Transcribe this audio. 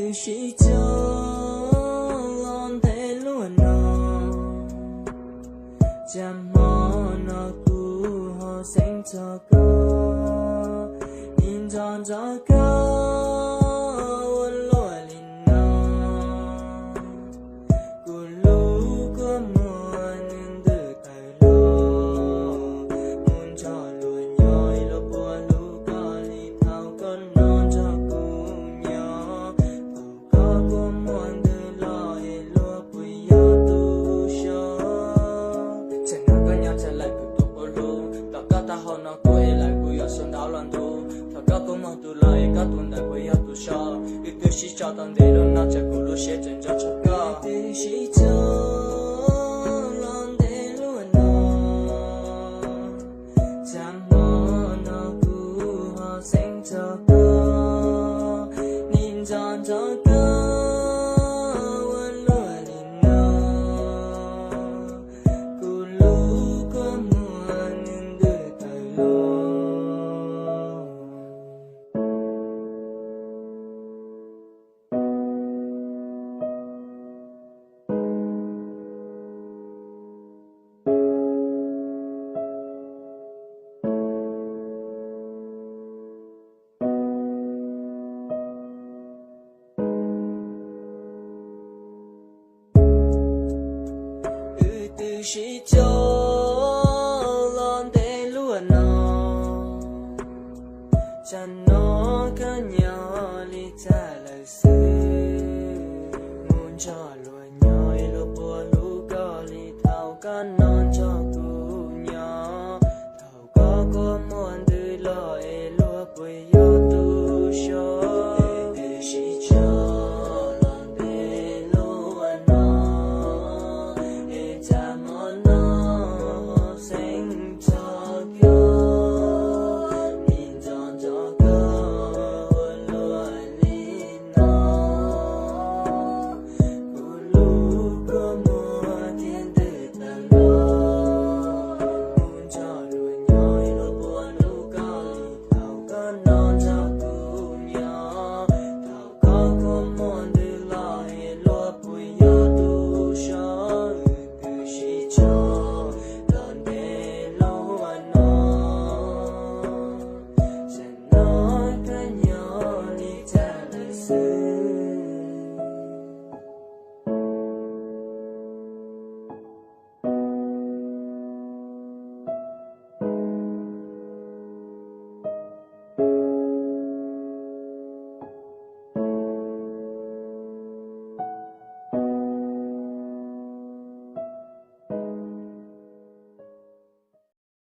Twb sib cog los ntev luaj no, cas hmo no kuv ho xeeb txog koj, nim nco ntsoov koj ua luaj li no. Kuv lub kua muag nws ntws tawm los, mus nrog luag nyob ib luag puas hlub koj li thaum koj no nrog kuv nyob. Thaum koj kua muag ntws los es luag puas yog tus so? Txawm no koj nyob txawv lawm kuv tus puas hlub, tos koj tag hauv no kuv es lawm kuv yuav xuas ntaub los ntub. Thaum koj kua muag ntws los es koj tus ntawd puas yog tus so? Wb twb sib tso tau ntev lub no tsam kuv lub siab tseem nco tshaj koj. Twb sib cog los ntev luaj no, cas hmo no kuv ho xeeb txog koj, nim nco ntsoov koj ua luaj li no. Kuv lub kua muag nws ntws tawm los. Wb twb sib cog